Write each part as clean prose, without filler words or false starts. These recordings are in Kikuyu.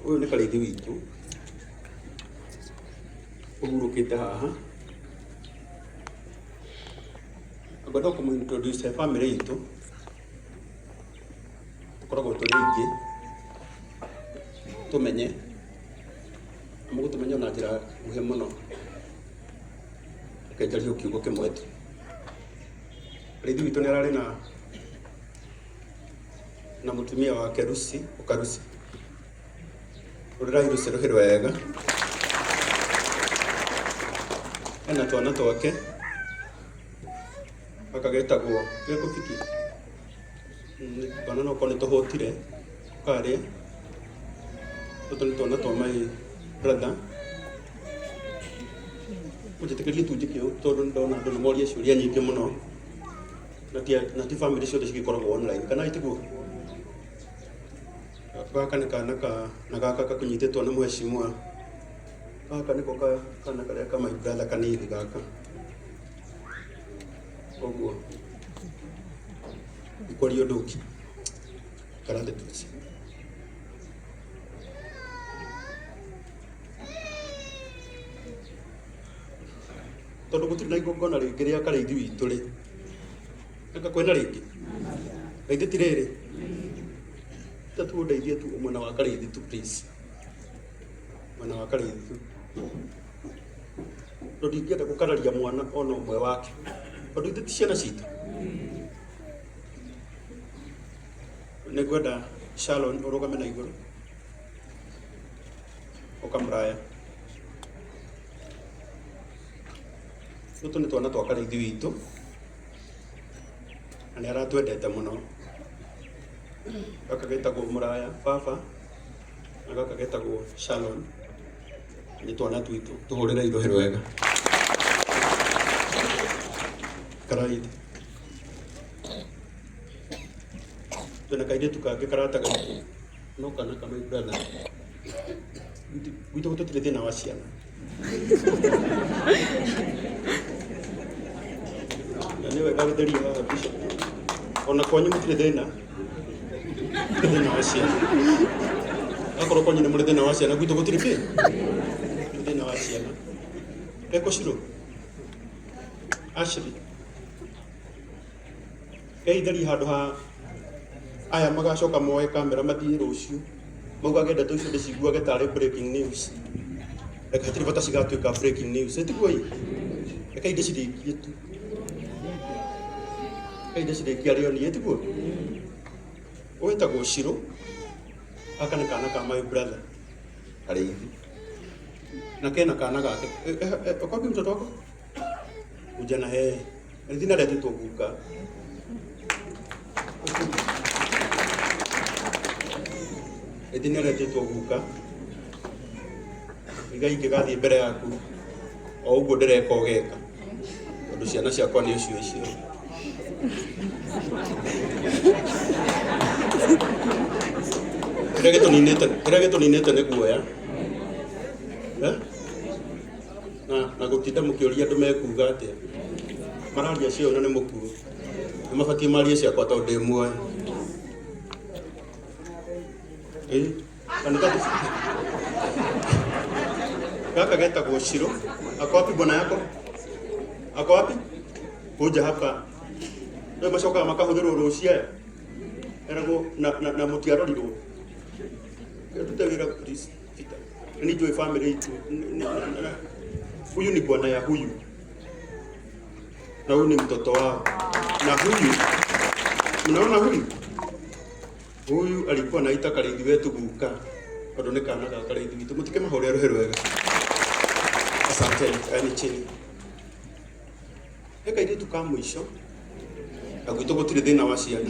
Ũyũ nĩ karĩithi witũ ũhurũkĩte haha. Ngwenda kũmũ introduce he bamĩrĩ itũ, tũkoragwo tũrĩ aingĩ, tũmenye, na mũgũtũmenya na njĩra nguhĩ mũno. Reke njarie o kiugo kĩmwe tu. Karĩithi witũ nĩ ararĩ na na mũtumia wake Lucy, ũka Lucy. Rũrĩrai Lucy rũhĩ rwega. Ena twana twake, gaka getagwo gekũbiki, twana no korwo nĩ tũhũtire karĩa, tũtũ nĩ twana twa my brother. Ũnjĩtĩkĩrie tu njĩke ũũ tondũ nĩ ndona andũ nĩ moria ciũria nyingĩ mũno. Na ti bamĩrĩ ciothe cigĩkoragwo online kana tiguo? Gaka nĩ kana ka na gaka kakũnyitĩtwo nĩ mheshimiwa. Gaka nĩko kana karĩa ka my brother kanini gaka. Ũguo ndikwaria ũndũ ũngĩ. Karate please. Tondũ gũtirĩ na igongona rĩngĩ rĩa karĩithi witũ rĩ, anga kwĩna rĩngĩ? Na ithe ti rĩrĩ? Ta tu ũndeithie tu mwena wa karĩithi tu please. Mwena wa karĩithi tu. Tondũ ndingĩenda gũkararia mwana ona ũmwe wake. Tondũ ithe ti ciana citũ. Nĩ ngwenda Sharon ũrũgame na igũrũ. Ũka mũraya. Tũtũ nĩ twana twa karĩithi witũ na nĩ aratwendete mũno. Gaka getagwo mũraya baba na gaka getagwo Shalon. Nĩ twana twitũ, tũhũrĩre irũhĩ rwega. Karaithi. Twĩna kairĩtu kangĩ karataga no kana ka my brother. Gwitũ gũtirĩ thĩna wa ciana. Na nĩ wega gũtheria haha mbica. Ona kwanyu mũtirĩ thĩna. Mũtirĩ thĩna wa ciana. Akorwo kwanyu nĩ mũrĩ thĩna wa ciana, gwitũ gũtirĩ kĩ? Gũtirĩ thĩna wa ciana. Eko Shiro. Ashley. Ngeithĩria handũ ha aya magacoka moe kamera mathiĩ rũciũ maugage ndeto icio ndĩciguage tarĩ breaking news. Reke hatirĩ bata cigatuĩka breaking news. Ĩ tiguo ĩ? Rekei ndĩcirĩkie tu. Rekei ndĩcirĩkie arĩ o niĩ, ĩ tiguo? Wĩtagwo Shiro, gaka nĩ kana ka my brother Karĩithi. Na kena kana gake. Wapi mtoto wako? Kuja na yeye. Rĩthi na retĩtwo guka. Rĩthi nĩ retĩtwo guka. Iga ingĩgathiĩ mbere yaku o ũguo ndĩreka ũgeka tondũ ciana ciakwa nĩ ũcio icio. Kĩrĩa gĩtũninĩte nĩ guoya. Eh? Na gũtinda mũkĩũria andũ mekuga atĩa. Mararia ciao na nĩ mũkuũ. Nĩ mabatiĩ marie ciakwa tondũ ndĩ muoyo. Ĩĩ, kanitha gaka getagwo Shiro. Ako wapi bwana yako? Ako wapi? Kuja hapa. Rĩu macokaga makahũthĩrwo rũciũ aya. Eragwo na mũtiarorirwo. Rute wĩra please. Peter. Nĩ njũĩ family itũ. Huyu ni bwana ya huyu na huyu ni mtoto wao, na huyu mnaona huyu huyu alikuwa anaita karĩithi wetu guka tondũ nĩ kana ga karĩithi witũ. Mũtikĩmahũre rũhĩ rwega. Asanteni, kaeni chini. He kairĩtu ka mũico na gwitũ gũtirĩ thĩna wa ciana.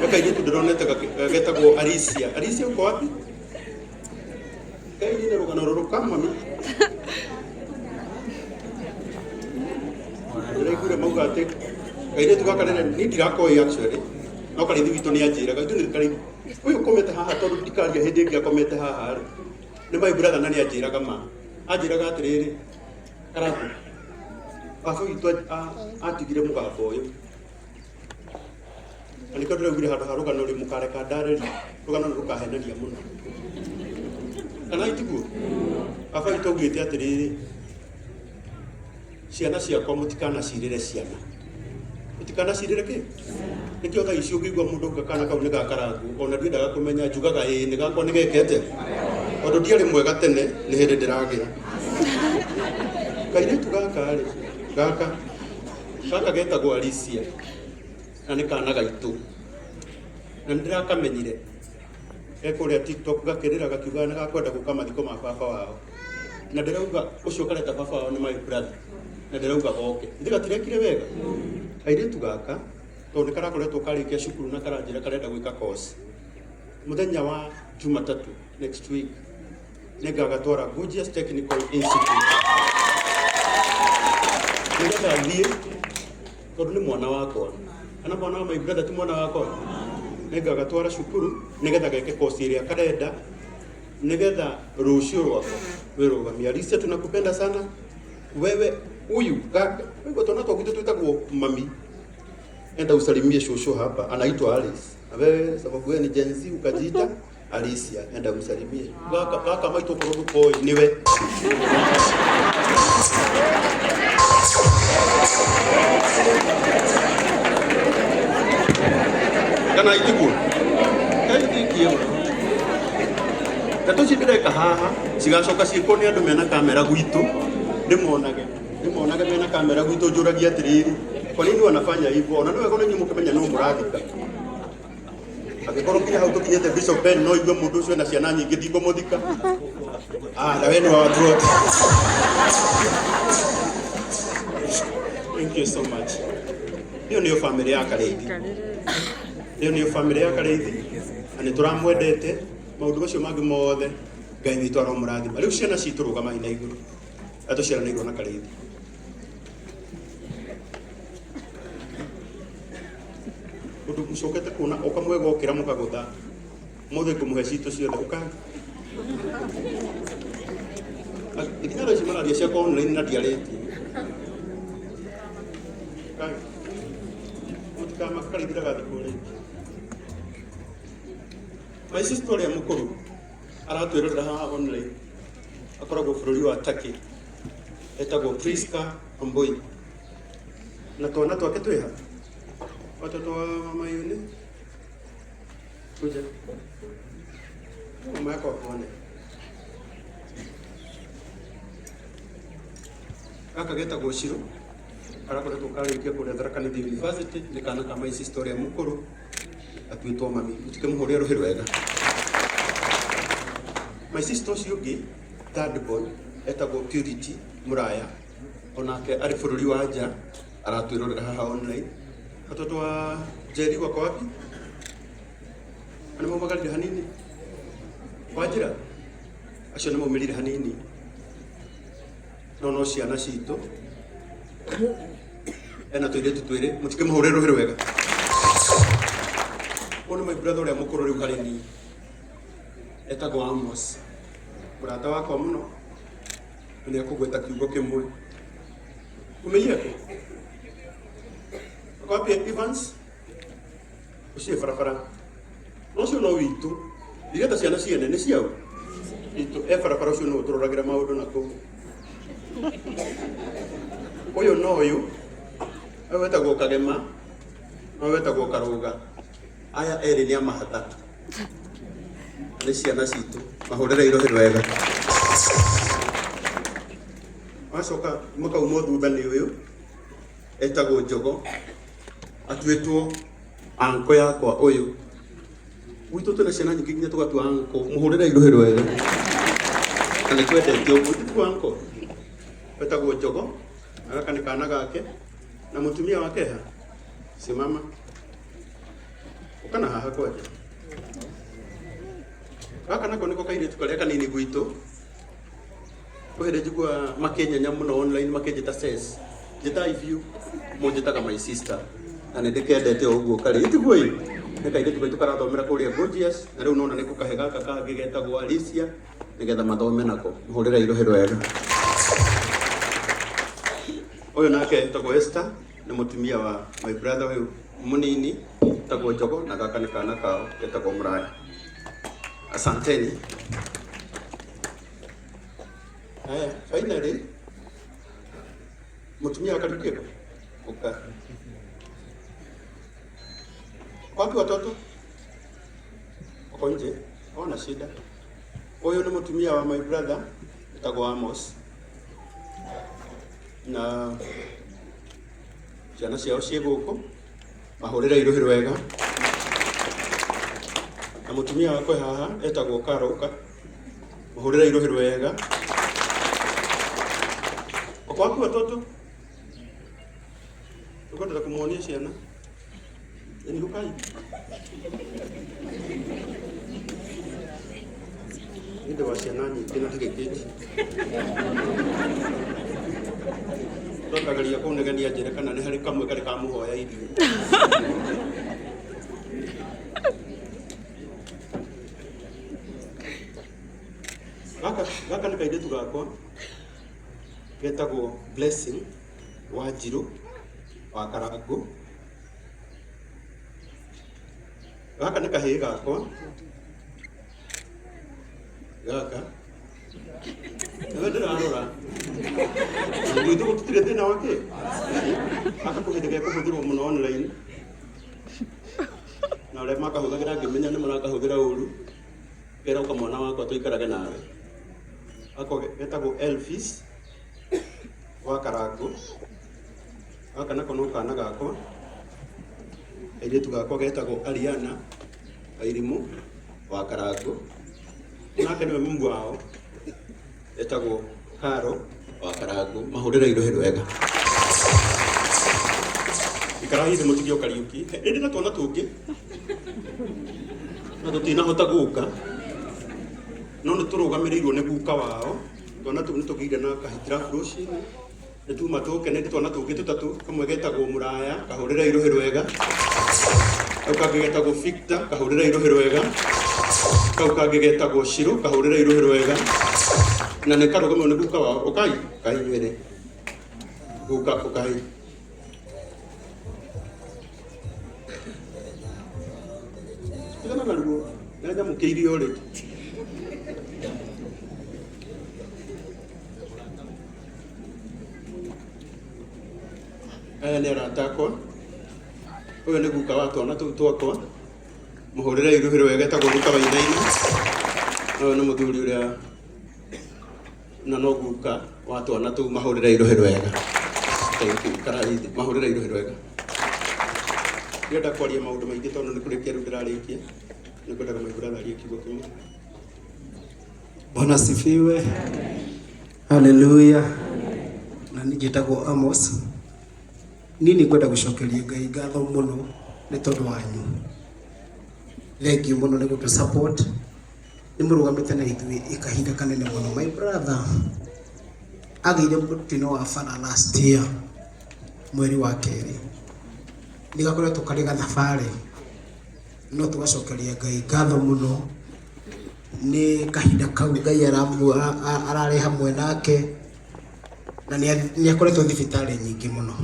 He kairĩtu ndĩronete getagwo Alicia. Alicia uko wapi? Kairĩtu rũgano rũrũ ka mami. Ndĩraiguire mauga atĩ kairĩtu gaka rĩrĩa niĩ ndirakoĩ actually no karĩithi witũ nĩ anjĩraga ithuĩ nĩ karĩithi ũyũ ũkomete haha tondũ ndikaria hĩndĩ ĩngĩ akomete haha rĩ nĩ my brother na nĩ anjĩraga ma anjĩraga atĩrĩrĩ Karangũ, baba witũ atigire mũgambo ũyũ. Na nĩkĩo ndĩraugire handũ ha rũgano rĩ mũkareka ndarĩrie, rũgano nĩ rũkahenania mũno. Kana itiguo? Baba witũ augĩte atĩrĩrĩ, ciana ciakwa mũtikanacirĩre ciana. Mũtikanacirĩre kĩ? Nĩkĩo thaa ici ũngĩigua mũndũ auga kana kau nĩ ga Karangũ, ona ndiendaga kũmenya njugaga ĩĩ nĩ gakwa nĩ gekete. Tondũ ndiarĩ mwega tene, nĩ hĩndĩ ndĩragĩra. Kairĩtu gaka rĩ, gaka, gaka getagwo Alicia, na nĩ kana gaitũ. Na nĩ ndĩrakamenyire ke kũrĩa TikTok gakĩrĩra gakiuga nĩ gakwenda gũka mathiko ma baba wao. Na ndĩrauga ũcio kareta baba wao nĩ my brother. Na ndĩrauga goke. Ithe gatirekire wega? Kairĩtu gaka tondũ nĩ karakoretwo karĩkia cukuru na karanjĩra karenda gwĩka course. Mũthenya wa Jumatatũ next week nĩngagatwara Gorgeous Technical Institute nĩgetha thiĩ tondũ nĩ mwana wakwa kana mwana wa my brother ti mwana wakwa nĩngagatwara cukuru nĩgetha geke kosi ĩrĩa karenda nĩgetha rũciũ rwakwa rwĩrũgamie. Alicia, tunakupenda sana wewe huyu gaka wewe twana twa gwitũ twĩtagwo mami enda usalimie shosho hapa anaitwa Alice na wewe sababu wewe ni Gen Z ukajiita Alicia enda umsalimie gaka gaka maitũ korwo ndũkoĩ nĩwe kana itiguo kaithikie ndeto ici ndĩreka haha cigacoka ciĩkwo nĩ andũ mena kamera gwitũ ndĩmonage ndĩmonage mena kamera gwitũ njũragia atĩrĩrĩ kwa nini wanafanya hivyo ona nĩ wega ona inyuĩ mũkĩmenya nũ mũrathika angĩkorwo nginya hau tũkinyĩte Bishop Ben no igue mũndũ ũcio ena ciana nyingĩ ndikũmũthika ah na we nĩ wa watu wote thank you so much ĩyo nĩyo famĩlĩ ya Karĩithi ĩyo nĩyo famĩlĩ ya Karĩithi na nĩ tũramwendete maũndũ macio mangĩ mothe Ngai witũ aromũrathima rĩu ciana citũ rũgamai na igũrũ na tũciaranĩirwo na Karĩithi Ũndũ mũcokete kuona ũka mwega ũkĩra mũkagũtha mũthĩ ngũmũhe citũ ciothe ũka nginya thaa ici mararia ciakwa online na ndiarĩtie Kai, mũtikamaka ndagathikwo rĩngĩ my sister ũrĩa mũkũrũ aratwĩrorera haha online akoragwo bũrũri wa Turkey etagwo Priska Omboi na twana twake twĩha watoto wa mama yule kuja mama yako akuone gaka getagwo Shiro karakoretwo karĩkia kũrĩa Tharaka Nithi University nĩ kana ka my sister ũrĩa mũkũrũ atuĩtwo mami mũtikĩmũhũrĩre rũhĩ rwega my sister ũcio ũngĩ third born etagwo Purity Mũraya onake arĩ bũrũri wa nja aratwĩrorera haha online watoto wa Njeri wako wapi nĩ maumagarire hanini kwa njĩra acio nĩ maumĩrire hanini no no ciana citũ ena tũirĩtu twĩrĩ mũtikĩmũhũrĩre rũhĩ rwega ũyũ nĩ my brother ũrĩa mũkũrũ rĩu harĩ niĩ etagwo Amos mũrata wakwa mũno na nĩ ekũgweta kiugo kĩmwe umeie kũ wapi Evans ũcio barabara no ũcio no witũ ndigeta ciana ciene nĩ ciao itũ e barabara ũcio nĩwe ũtũroragĩra maũndũ na kũu ũyũ no ũyũ ũyũ wetagwo kagema na ũyũ wetagwo karũga aya erĩ nĩ amahatha nĩ ciana citũ mahũrĩre irohĩ wega wacoka makaumwo thutha nĩ ũyũ etagwo njogo atuĩtwo anko yakwa ũyũ gwitũ twĩna ciana nyingĩ nginya tũgatua anko mũhũrĩre irohĩ rwega na nĩ twendete ũguo tituo anko etagwo njogo na gaka nĩ kana gake na mũtumia wake ha simama ũka na haha kwanja gaka nako nĩko kairĩtu karĩa kanini gwitũ kwĩ hĩndĩ njiguaga makĩnyenya mũno online makĩnjĩta ses njĩtai biũ mũnjĩtaga my sister na nĩ ndĩkendete o ũguo karĩ itiguo ĩ nĩ kairĩtu gaitũ karathomera kũrĩa Gorgeous na rĩu nona nĩ gũkahe gaka kangĩ getagwo Alicia nĩgetha mathome nako mũhũrĩre irohĩ rwega ũyũ nake etagwo Esther nĩ mũtumia wa my brother ũyũ Mũnini etagwo Njogo na gaka nĩ kana kao getagwo Mũraya. Asanteni. Haya, finally mũtumia wa Kariuki ũka. Wapi watoto? Wako nje? Hawana shida. Huyu nĩ mũtumia wa my brother etagwo Amos na ciana ciao ciĩ gũkũ mahũrĩre irũhĩ rwega na mũtumia wakwa haha etagwo Karoka mũhũrĩre irũhĩ rwega. Wako wapi watoto? Ukwendera kumuonia ciana Ni hukai nĩ wa ciana nyingĩ na ndirĩkĩtie ndakageria kũnegenia njĩre kana nĩ harĩ kamwe karĩ kamũhoya irio. Gaka nĩ kairĩtu gakwa getagwo Blessing Wanjirũ wa Karangũ. Gaka nĩ kahĩĩ gakwa gaka nĩwe ndĩrarora gwitũ gũtirĩ thĩna wa kĩ gaka kwĩ hĩndĩ gekũhũthĩrwo mũno online na arĩa makahũthagĩra ngĩmenya nĩ marakahũthĩra ũru ngeroka mwana wakwa tũikarage nawe. Gakwa getagwo Elvis wa Karangũ. Gaka nako no kana gakwa kairĩtu gakwa getagwo Ariana Kairimũ wa Karangũ. Nake nĩwe mumu wao etagwo Karo wa Karangũ. Mahũrĩre irũhĩ rwega. Ikarai thĩ mũtige ũkariũki. Ĩndĩ na twana tũngĩ na tũtinahota gũka no nĩ tũrũgamĩrĩirwo nĩ guka wao. Twana tũu nĩ tũgĩire na kahitirabu rũcinĩ nĩ tuma tũke nĩ twana tũngĩ tũtatũ kamwe getagwo Mũraya kahũrĩre irũhĩ rwega, kau kangĩ getagwo Victor kahũrĩre irũhĩ rwega, kau kangĩ getagwo Shiro kahũrĩre irũhĩ rwega na nĩ karũgamĩrĩirwo nĩ guka wao. Ũkai ũkai inyuerĩ guka ũkai. Tigana na ruo nĩ nyamũkĩirio rĩ. Aya nĩ arata akwa. Ũyũ nĩ guka wa twana tũu twakwa. Mũhũrĩre irũhĩ rwega etagwo Luka Wainaina. Ũyũ nĩ mũthuri ũrĩa na no guka wa twana tũu mahũrĩre irũhĩ rwega. Thank you. Karai thĩ. Mahũrĩre irũhĩ rwega. Ndĩrenda kwaria maũndũ maingĩ tondũ nĩ kũrĩkia rĩu ndĩrarĩkia. Nĩ ngwendaga my brother arie kiugo kĩmwe. Bwana asifiwe. Haleluya. Na niĩ njĩtagwo Amos. Niĩ nĩ ngwenda gũcokeria Ngai ngatho mũno nĩ tondũ wanyu. Thengiũ mũno nĩ gũtũ support. Nĩ mũrũgamĩte na ithuĩ kahinda kanene mũno. My brother agĩire mũtino wa bara last year mweri wa kerĩ. Nĩ gakoretwo karĩ gathabarĩ no tũgacokeria Ngai ngatho mũno nĩ kahinda kau Ngai ararĩ hamwe nake na nĩ akoretwo thibitarĩ nyingĩ mũno.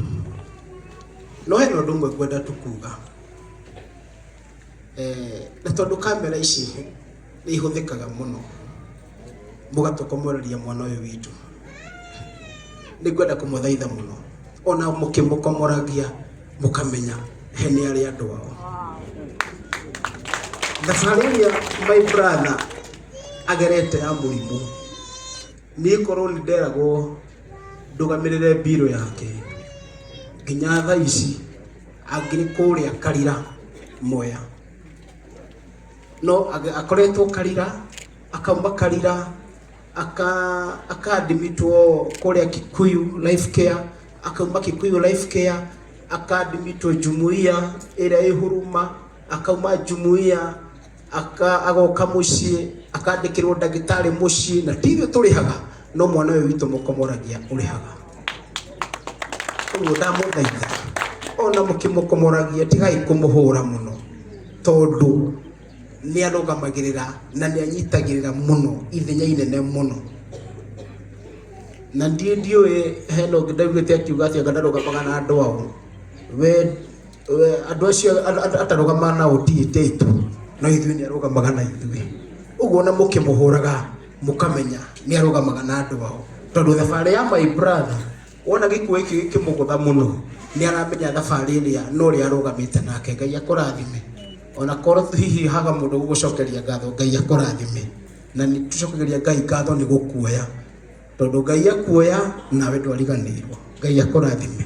No hena ũndũ ũmwe ngwenda tu kuga, na tondũ kamera ici nĩ ihũthĩkaga mũno mũgatũkomoreria mwana ũyũ witũ, nĩ ngwenda kũmũthaitha mũno ona mũkĩmũkomoragia mũkamenya he nĩ arĩ andũ ao. Thabarĩ ĩrĩa my brother agerete ya mũrimũ, niĩ korwo nĩ nderagwo ndũgamĩrĩre mbirũ yake nginya thaa ici angĩrĩ kũrĩa Karira Mwea. No akoretwo Karira, akauma Karira aka-admitwo kũrĩa Kikuyu Life Care, akauma Kikuyu Life Care aka-admitwo Jumuiya ĩrĩa ĩ Huruma, akauma Jumuiya agoka mũciĩ akandĩkĩrwo ndagĩtarĩ mũciĩ, na ti ithuĩ tũrĩhaga, no mwana ũyũ witũ mũkomoragia ũrĩhaga. Ũguo ndamũthaitha ona mũkĩmũkomoragia tigai kũmũhũra mũno tondũ nĩ arũgamagĩrĩra na nĩ anyitagĩrĩra mũno ithenya inene mũno. Na ndiĩ ndiũĩ hena ũngĩ ndaiguĩte akiuga atĩ anga ndarũgamaga na andũ ao. We Andũ acio atarũgamaga nao ti itu no ithuĩ nĩ arũgamaga na ithuĩ. Ũguo na mũkĩmũhũraga mũkamenya nĩ arũgamaga na andũ ao, tondũ thabarĩ ya my brother wona gĩkuũ gĩkĩ gĩkĩmũgũtha mũno, nĩ aramenya thabarĩ ĩrĩa no ũrĩa arũgamĩte nake. Ngai akũrathime, ona korwo hihi haga mũndũ gũgũcokeria ngatho, Ngai akũrathime. Na nĩ tũcokageria Ngai ngatho nĩ gũkuoya, tondũ Ngai akuoya nawe ndwariganĩirwo. Ngai akũrathime.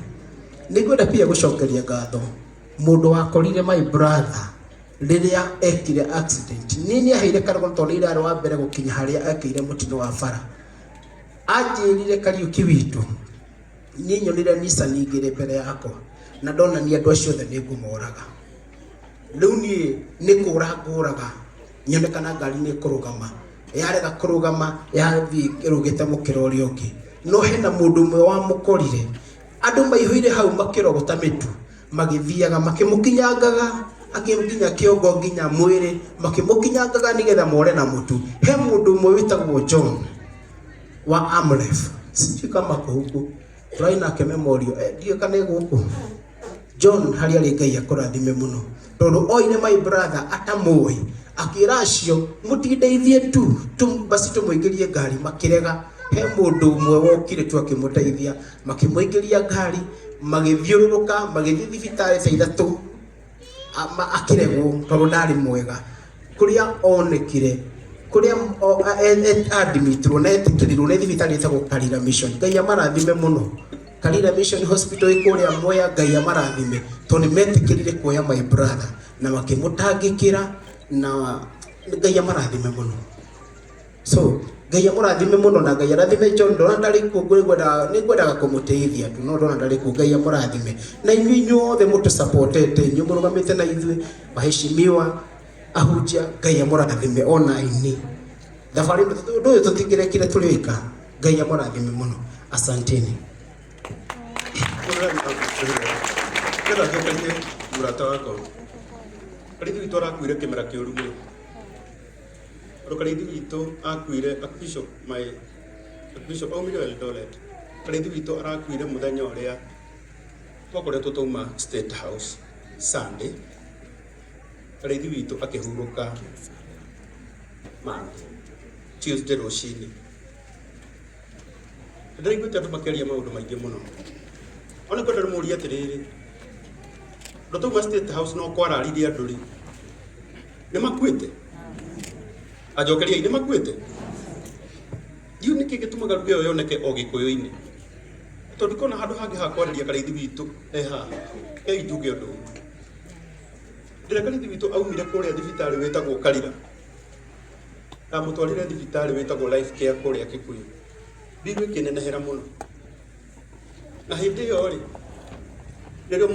Nĩ ngwenda pia gũcokeria ngatho mũndũ wakorire my brother rĩrĩa ekire accident. Niĩ nĩ aheire karũgano, tondũ nĩ irarĩ wa mbere gũkinya harĩa ekĩire mũtino wa bara. Anjĩrire, "Kariũki witũ, niĩ nyonire Nissan igĩrĩ mbere yakwa na ndonania andũ acio othe nĩ ngũmoraga. Rĩu niĩ nĩ kũra ngũraga nyone kana ngari nĩ kũrũgama. Yarega kũrũgama, yathiĩ ĩrũgĩte mũkĩra ũrĩa ũngĩ." No hena mũndũ ũmwe wamũkorire. Andũ maihũire hau makĩrogota mĩtu, magĩthiaga makĩmũkinyangaga, nginya kĩongo nginya mwĩrĩ, makĩmũkinyangaga nĩgetha more na mũtu. He mũndũ ũmwe wĩtagwo John wa Amref, sijui kama ako huku, tũrarĩ nake memorial, ndiũĩ kana ĩ gũkũ. John, harĩa arĩ, Ngai akũrathime mũno, tondũ oire my brother atamũĩ, akĩra acio mũtindeithie tu basi tũmũingĩrie ngari, makĩrega. He mũndũ ũmwe wokire tu akĩmũteithia, makĩmũingĩria ngari, magĩthiũrũrũka, magĩthiĩ thibitarĩ ta ithatũ, akĩregwo tondũ ndarĩ mwega. Kũrĩa onekire, kũrĩa admitirwo na etĩkĩrirwo nĩ thibitarĩ ĩtagwo Karira Mission. Ngai amarathime mũno. Karira Mission Hospital ĩ kũrĩa Mwea. Ngai amarathime, tondũ nĩ metĩkĩrire kuoya my brother na makĩmũtangĩkĩra, na Ngai amarathime mũno. So Ngai amũrathime mũno, na Ngai arathime John. Ndona ndarĩ kuo, nĩngwendaga kũmũteithia tu, no ndona ndarĩ kuo. Ngai amũrathime na inyuĩ inyuothe mũtũsupportete, inyuĩ mũrũgamĩte na ithuĩ, waheshimiwa, ahunjia. Ngai amũrathime ona aini. Thabarĩ ĩno, ũndũ ũyũ tũtingĩrekire tũrĩ oika. Ngai amũrathime mũno, asanteni. Nĩgetha njokerie mũrata wakwa, Karĩithi witũ arakuire kĩmera kĩũru mũno, tondũ Karĩithi witũ akuire, Archbishop, my Archbishop aumire Eldoret. Karĩithi witũ arakuire mũthenya ũrĩa twakoretwo twauma State House Sunday. Karĩithi witũ akĩhurũka Monday, Tuesday rũcinĩ. Ndĩraiguĩte andũ makĩaria maũndũ maingĩ mũno. Ona kwenda ndĩmũrie atĩrĩrĩ, ũndũ twauma State House no kwararirie andũ rĩ, nĩ makuĩte? Anjokeriai, nĩ makuĩte? Ndiũĩ nĩkĩ gĩtũmaga ruga ĩyo yoneke o Gĩkũyũ-inĩ, tondũ ndikuona handũ hangĩ ha kwarĩria Karĩithi witũ e haha. Rekei njuge ũndũ ũmwe. Rĩrĩa Karĩithi witũ aumire kũrĩa thibitarĩ wĩtagwo Karira, ndamũtwarire thibitarĩ wĩtagwo Life Care kũrĩa Kikuyu, mbiru ĩkĩnenehera mũno. Na hĩndĩ ĩyo rĩ, nĩrĩo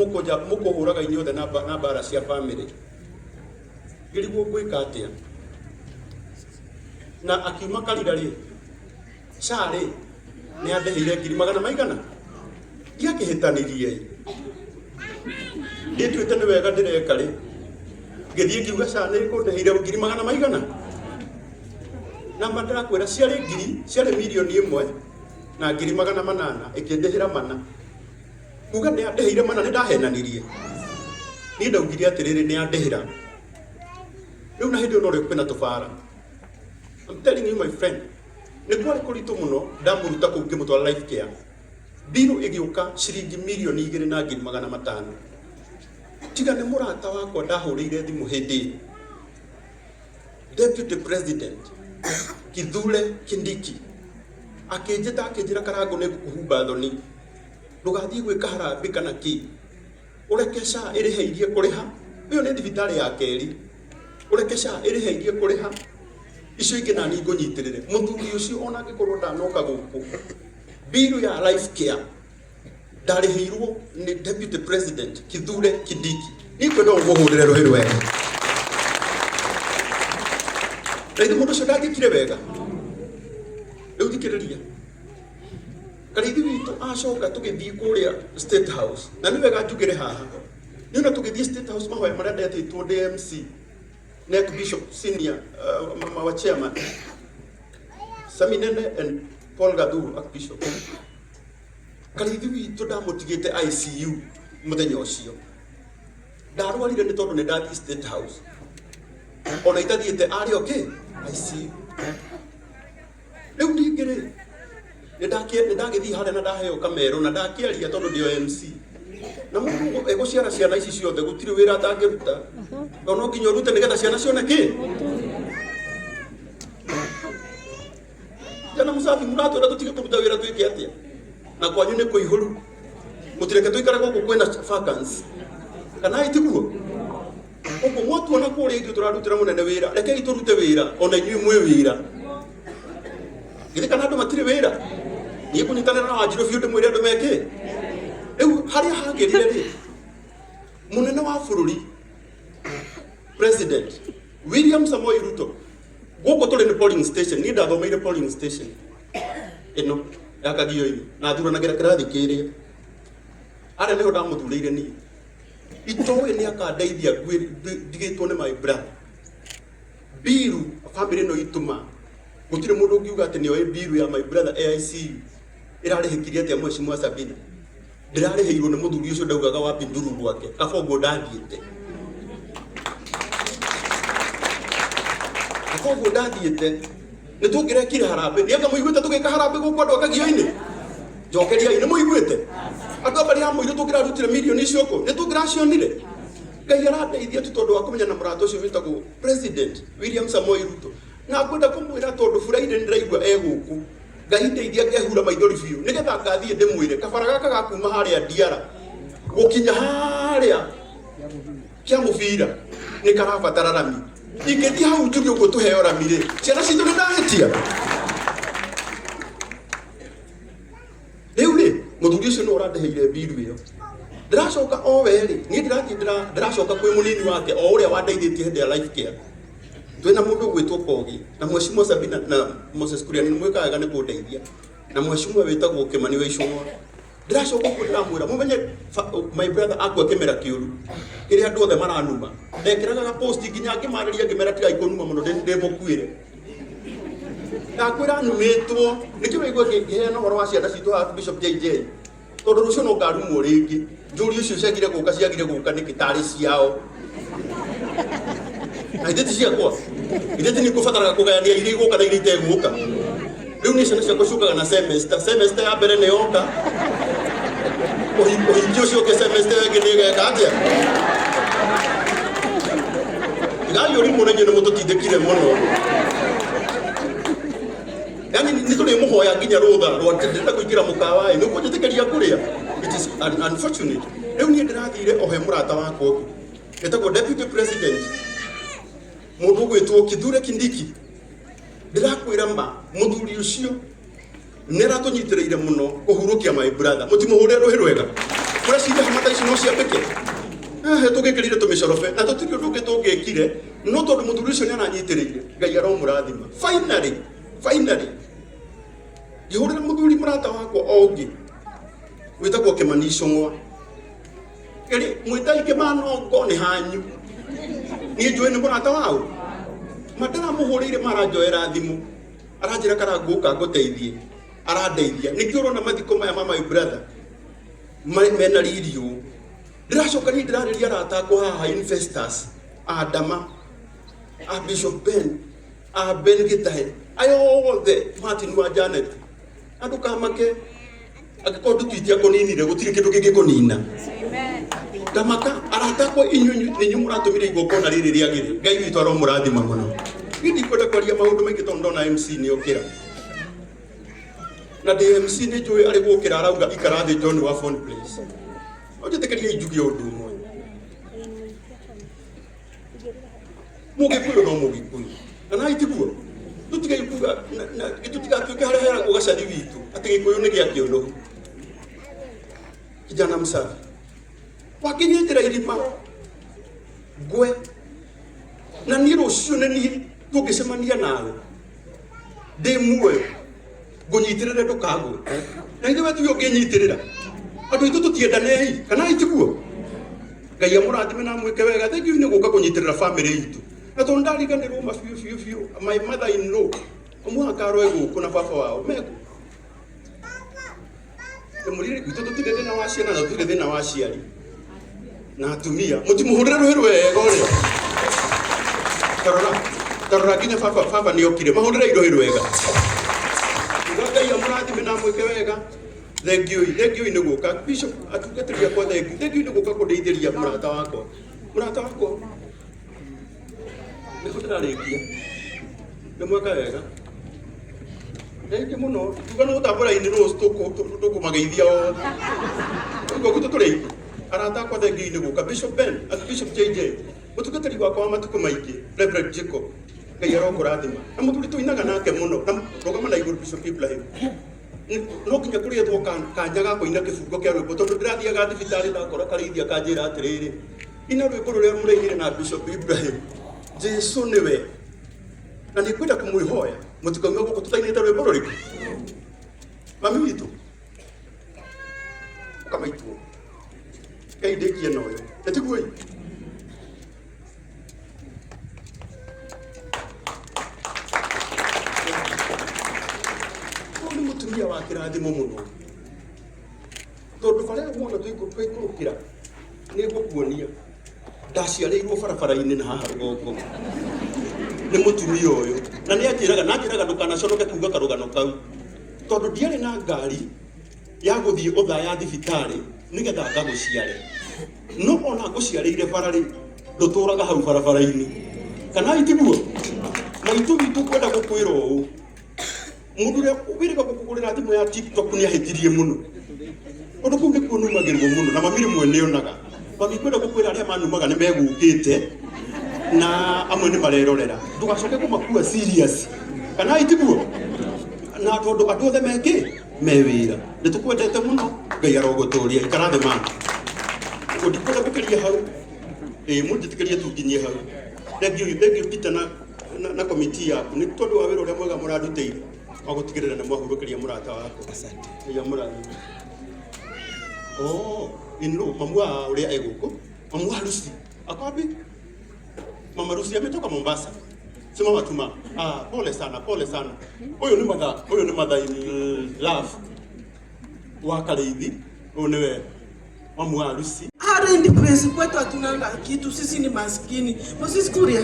mũkũhũraga inyuothe na mbara cia bamĩrĩ. Ngĩrigwo ngwĩka atĩa. Na akiuma Karira rĩ, SHA rĩ, nĩ andĩhĩire ngiri magana maigana? Ndiakĩhĩtanirie. Ndĩtuĩte nĩ wega ndĩreka rĩ, ngĩthiĩ ngiuga SHA nĩ ĩkũndĩhĩire ngiri magana maigana? Na ma ndĩrakwĩra ciarĩ ngiri, ciarĩ 1,800,000, ĩkĩndĩhĩra mana. Kuga nĩ andĩhĩire mana, nĩ ndahenanirie. Niĩ ndaugire atĩrĩrĩ, nĩ andĩhĩra. Rĩu na hĩndĩ ĩyo norĩo kwĩna tũbara. I'm telling you, my friend, nĩ kwarĩ kũritũ mũno ndamũruta kũu ngĩmũtwara Life Care. Mbiru ĩgĩũka ciringi 2,500,000. Tiga nĩ mũrata wakwa ndahũrĩire thimũ hĩndĩ ĩyo, Deputy President Kithure Kindiki, akĩnjĩta akĩnjĩra, "Karangũ, nĩ ngũkũhumba thoni, ndũgathiĩ gwĩka harambĩ kana kĩ, ũreke SHA ĩrĩheirie kũrĩha. Ĩyo nĩ thibitarĩ ya kerĩ, ũreke SHA ĩrĩheirie kũrĩha icio ingĩ nani ngũnyitĩrĩre." Mũthuri ũcio ona angĩkorwo ndanoka gũkũ, biru ya Life Care ndarĩhĩirwo nĩ Deputy President Kithure Kindiki. Niĩ ngwenda ũmũhũrĩre rũhĩ rwega. Na ithe mũndũ ũcio ndangĩkire wega. Rĩu thikĩrĩria, Karĩithi witũ acoka tũgĩthiĩ kũrĩa State House, na nĩ wega njugĩre haha, nĩ ona tũgĩthiĩ State House mahoya marĩa ndetĩtwo ndĩ MC nĩ Archbishop Senior, our chairman Sami Nene and Paul Gathuru, Archbishop. Karĩithi witũ ndamũtigĩte ICU mũthenya ũcio. Ndarwarire nĩ tondũ nĩ ndathiĩ State House. Ona itathiĩte arĩ okay. I see. Rĩu ningĩ rĩ, nĩ ndagĩthiĩ harĩa na ndaheo kamero na ndakĩaria tondũ ndĩ o MC. Na mũndũ egũciara ciana ici ciothe gũtirĩ wĩra atangĩruta. Tondũ no nginya ũrute nĩgetha ciana cione kĩ? Jana Musafi mũratwĩra tũtige kũruta wĩra twĩke atĩa? Na kwanyu nĩ kũihũru. Mũtireke tũikare gũkũ kwĩna vacancy. Kana ĩ tiguo? Ũguo mwatuona kũrĩa ithuĩ tũrarutĩra mũnene wĩra, rekei tũrute wĩra ona inyuĩ mwĩ wĩra. Githĩ kana andũ matirĩ wĩra? Niĩ ngũnyitanĩra na Wanjirũ biũ ndĩmwĩre andũ meke. Rĩu harĩa hagĩrire rĩ, mũnene wa bũrũri President William Samoei Ruto gũkũ tũrĩ nĩ polling station, niĩ ndathomeire polling station ĩno ya Kagio-inĩ na thuranagĩra kĩrathi kĩrĩa. Harĩa nĩho ndamũthurĩire niĩ. Itoĩ nĩ akandeithia ndigĩtwo nĩ my brother. Biru family ĩno itũ ma gũtirĩ mũndũ ũngiuga atĩ nĩoĩ biru ya my brother AICU ĩrarĩhĩkirie atĩa mheshimiwa Sabina. Ndĩrarĩhĩirwo nĩ mũthuri ũcio ndaugaga wa Pinduru gwake kaba ũguo ndathiĩte. Kaba ũguo ndathiĩte nĩ tũngĩrekire harambĩ. Nĩ anga mũiguĩte tũgĩka harambĩ gũkũ andũ a Kagio-inĩ? Njokeriai, nĩ mũiguĩte? Andũ a mbarĩ ya mũirũ tũngĩrarutire mirioni icio kũ? Nĩ tũngĩracionire? Ngai arandeithia tu tondũ wa kũmenya na mũrata ũcio wĩtagwo President William Samoei Ruto. Na ngwenda kũmwĩra tondũ Friday nĩ ndĩraigua e gũkũ. Ngai ndeithia ngehura maithori biũ nĩgetha ngathiĩ ndĩmwĩre kabara gaka ga kuma harĩa Ndiara gũkinya harĩa kĩa mũbira nĩ karabatara rami. Ingĩthiĩ hau njuge ũguo tũheo rami rĩ, ciana citũ nĩ ndahĩtia? Rĩu rĩ, mũthuri ũcio nĩwe ũrandĩhĩire mbiru ĩyo. Ndĩracoka o we rĩ, niĩ ndĩrathiĩ ndĩracoka kwĩ mũnini wake o ũrĩa wandeithĩtie hĩndĩ ya life care. Twĩna mũndũ ũgwĩtwo Kogi na Mheshimiwa Sabina na Moses Kuria nĩ mwĩkaga wega nĩ kũndeithia. Na mheshimiwa wĩtagwo Kĩmani wa Icũng'wa. Ndĩracoka ũguo ndĩramwĩra mũmenye my brother akua kĩmera kĩũru kĩrĩa andũ othe maranuma. Ndekĩraga ga post nginya ngĩmarĩria ngĩmera tigai kũnuma mũno ndĩmũkuĩre. Ndakwĩra numĩtwo nĩkĩo waigua ngĩheana ũhoro wa ciana citũ haha Bishop JJ tondũ rũciũ no ngarumwo rĩngĩ njũrio icio ciagire gũka ciagire gũka nĩkĩ tarĩ ciao na ithe ti ciakwa ithe ti nĩngũbataraga kũgayania iria igũka na iria itegũka rĩu nĩ ciana ciakwa ciũkaga na semester semester ya mbere nĩ yoka ũhingi ũcio ũngĩ semester ĩyo ĩngĩ nĩ ĩgeka atĩa tigai ũrimũ na inyuĩ nĩ mũtũtindĩkire mũno yani nĩ tũrĩmũhoya nginya rũtha rwa ndĩrenda kũingĩra mũkawa ĩ nĩ ũkũnjĩtĩkĩria kũrĩa. It is unfortunate. Rĩu niĩ ndĩrathire o he mũrata wakwa ũngĩ etagwo deputy president mũndũ ũgwĩtwo Kithure Kindiki. Ndĩrakwĩra ma mũthuri ũcio nĩ aratũnyitĩrĩire mũno kũhurũkia my brother. Mũtimũhũrĩre rũhĩ rwega. Ũreciria hama ta ici no ciambĩke? Tũgĩkĩrire tũmĩcorobe na tũtirĩ ũndũ ũngĩ tũngĩkire no tondũ mũthuri ũcio nĩ aranyitĩrĩire Ngai aromũrathima. Finally, finally ngĩhũrĩra mũthuri mũrata wakwa o ũngĩ wĩtagwo Kĩmani Icũng'wa. Ĩrĩ mwĩtai Kĩmanongo nĩ hanyu. Niĩ njũĩ nĩ mũrata waũ. Ma ndĩramũhũrĩire maranjoera thimũ. Aranjĩra karangũka ngũteithie. Arandeithia. Nĩkĩo ũrona mathiko maya ma my brother mena riri ũũ. Ndĩracoka niĩ ndĩrarĩria arata akwa haha investors a Ndama, a Bishop Ben, a Ben Gĩtahe, aya othe Martin wa Janet. Na ndũkamake angĩkorwo ndutu itiakũninire gũtirĩ kĩndũ kĩngĩkũnina. Ndamaka arata akwa inyuĩ nĩ inyuĩ mũratũmire igongona rĩrĩ rĩagĩre. Ngai witũ aromũrathima mũno. Niĩ ndikwenda kwaria maũndũ maingĩ tondũ ndona MC nĩ okĩra. Na ndĩ MC nĩ njũĩ arĩ gũkĩra arauga ikara thĩ John wa Phone Place. No njĩtĩkĩrie njuge ũndũ ũmwe. Mũgĩkũyũ no mũgĩkũyũ. Kana itiguo? Tũtige kuga tũtigatuĩke harĩa heragwo gacathi witũ atĩ gĩkũyũ nĩ gĩa kĩũnũhu. Kijana msafi. Wakĩnyitĩra irima ngwe na niĩ rũciũ nĩ niĩ tũngĩcemania nawe ndĩ muoyo ngũnyitĩrĩre ndũkagwe na ithe we tuge ũngĩnyitĩrĩra andũ aitũ tũtiendanei kana itiguo Ngai amũrathime na amwĩke wega. Thank you nĩ gũka kũnyitĩrĩra family itũ na tondũ ndariganĩrwo ma biũ biũ biũ my mother in law mũhaka aroe gũkũ na baba wao mekũ ndĩmũrire gwitũ tũtirĩ thĩna wa ciana na tũtirĩ thĩna wa aciari. Na atumia mũtimũhũrĩre rũhĩ rwega ũrĩa tarora tarora nginya baba baba nĩ okire mahũrĩre rũhĩ rwega. Uga Ngai amũrathime na amwĩke wega. Thengiũi, thengiũi nĩ gũka bishop atungatĩri akwa, thengiũ, thengiũi nĩ gũka kũndeithĩria mũrata wakwa, mũrata wakwa nĩho ndĩrarĩkia. Nĩ mweka wega, thengiũ mũno. Tuga nĩ gũtambũra ini rũciũ tũkũmageithia othe ũguo gwitũ tũrĩ aingĩ. Arata akwa, thengiũi nĩ gũka. Bishop Ben, Bishop JJ, mũtungatĩri wakwa wa matukũ maingĩ, Reverend Jacob, Ngai arokũrathima, na mũthuri tũinaga nake mũno na rũgama na igũrũ. Bishop Ibrahim, no nginya kũrĩetwo kanya ga kũina kĩbungo kĩa rwĩmbo, tondũ ndĩrathiaga thibitarĩ ndakora karĩithia kanjĩra atĩrĩrĩ, ina rwĩmbo rũrĩa mũrainire na Bishop Ibrahim, Jesu nĩwe. Na nĩ ngwenda kũmwĩhoya mũtikauma gũkũ tũtainĩte rwĩmbo rũrĩkũ. Mami witũ ũkamaituo Ngai ndĩkie na ũyũ ĩtiguo. Ũyũ nĩ mũtumia wa kĩrathimo mũno, tondũ barĩa muona twaikũrũkĩra nĩ ngũkuonia ndaciarĩirwo barabara-inĩ na haha rũgongo nĩ mũtumia ũyũ, na nĩ anjĩraga na anjĩraga ndũkanaconoke kuga karũgano kau, tondũ ndiarĩ na ngari ya gũthiĩ ũthaya thibitarĩ nĩgetha ngagũciare, no ona ngũciarĩire bara rĩ, ndũtũraga hau barabara-inĩ kana itiguo. Maitũ witũ, kwenda gũkwĩra ũũ, mũndũ ũrĩa wĩrĩga gũkũgũrĩra thimũ ya TikTok nĩ ahĩtirie mũno, tondũ kũu nĩkuo numagĩrwo mũno na mami rĩmwe nĩonaga. Mami, kwenda gũkwĩra arĩa manumaga nĩ megũkĩte na amwe nĩ marerorera, ndũgacoke kũmakua serious kana itiguo, na tondũ andũ othe mekĩ me wĩra. Nĩ tũkwendete mũno, Ngai arogũtũria. Ikara thĩ mama. Ũguo ndikwenda gũkĩria hau. Ĩĩ, mũnjĩtĩkĩrie tu nginyie hau. Thank you, thank you Peter na komiti yaku nĩ tondũ wa wĩra ũrĩa mwega mũrandutĩire wa gũtigĩrĩra nĩ mwahurũkĩria mũrata wakwa. Asante. Ngai amũrathime. Oh, in-law, mamu wa ũrĩa egũkũ, mamu wa Lucy ako wapi? Mama Lucy ametoka Mombasa. Sema watuma. Ah, pole sana, pole sana. Ũyũ nĩ mother, ũyũ nĩ mother in love wa Karĩithi. Ũyũ nĩwe mamu wa Lucy. Harendi Place kwetu hatunanga kitu, sisi ni maskini. Moses Kuria,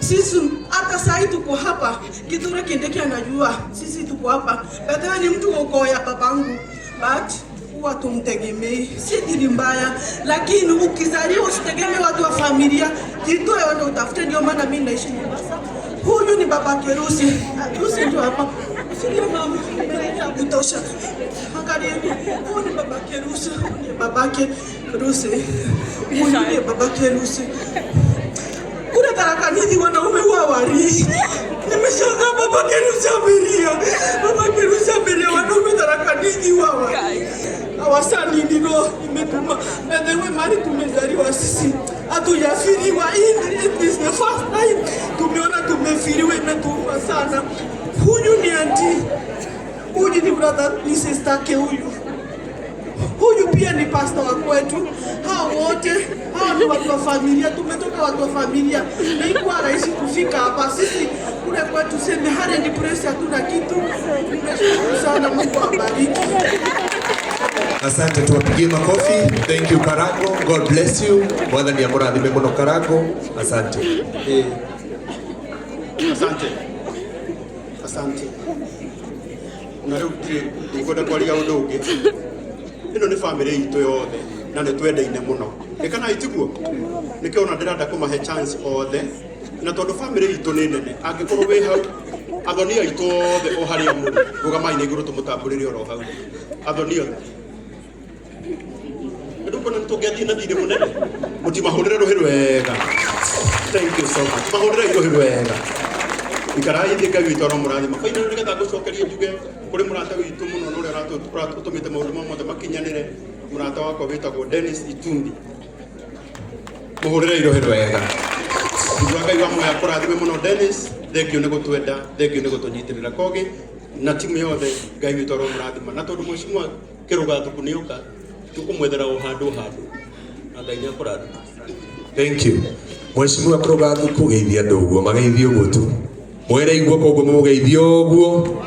sisi hata sahi tuko hapa, Kithure Kindiki anajua sisi tuko hapa. But wewe ni mtu wa ukoo ya babangu, but huwa tumtegemei. Si ni mbaya, lakini ukizaliwa usitegemee watu wa familia, jitoe wewe utafute. Ndio maana mimi naishi Mombasa. Huyu ni baba Kerusi, Lucy ndio hapa. Usilie mama, ya kutosha. Angalieni, huyu ni baba Kerusi, huyu ni babake Rusi, huyu ni babake Rusi. Kule Tharaka Nithi wanaume huwa warii. Nimeshangaa baba Kerusi amelia, baba Kerusi amelia, wanaume Tharaka Nithi huwa warii. Hawasani ndilo imetuma. By the way, mahali tumezaliwa sisi hatujafiriwa. Hii it is the first time tumeona tumefiriwa, imetuma sana. Huyu ni auntie, huyu ni brother, ni sister yake huyu huyu pia ni pastor wa kwetu. Hao wote hao ni watu wa familia, tumetoka watu wa familia, na ikuwa rahisi kufika hapa. Sisi kule kwetu seme Harendi Place hatuna kitu. Tunashukuru sana, Mungu awabariki. Asante, tuwapigie makofi. Thank you Karango. God bless you. Mwathani amũrathime mũno Karango. Asante. Asante, asante. Na rĩu ndirĩ ndikwenda kwaria ũndũ ũngĩ. Ĩno nĩ bamĩrĩ itũ yothe na nĩ twendaine mũno, ĩ kana itiguo? Nĩkĩo ona ndĩrenda kũmahe chance othe, na tondũ bamĩrĩ itũ nĩ nene, angĩkorwo wĩ hau, athoni aitũ othe o harĩa mũrĩ, rũgamai na igũrũ tũmũtambũrĩre oro hau. Athoni othe ndũkuona nĩ tũngĩathiĩ na thirĩ mũnene. Mũtimahũrĩre rũhĩ rwega. Thank you so much. Mahũrĩre rũhĩ rwega. Ikarai thĩ, Ngai witũ aromũrathima. Finally, nĩgetha ngũcokerie njuge kũrĩ mũrata witũ mũno na ũrĩa ũratũmĩte maũndũ mau mothe makinyanĩre, mũrata wakwa wĩtagwo Dennis Itumbi, mũhũrĩre irohe rwega. Njigua Ngai wa muoyo akũrathime mũno Dennis. Thank you nĩ gũtwenda, thank you nĩ gũtũnyitĩrĩra kogi na timu yothe. Ngai witũ aromũrathima, na tondũ mheshimiwa Kĩrũga Thuku nĩoka, tũkũmwethera o handũ handũ, na Ngai nĩ akũrathima. Thank you. Mheshimiwa Kĩrũga Thuku, geithia andũ ũguo, mageithie ũguo tu. Mwere iguoko ũguo, mũgeithie ũguo.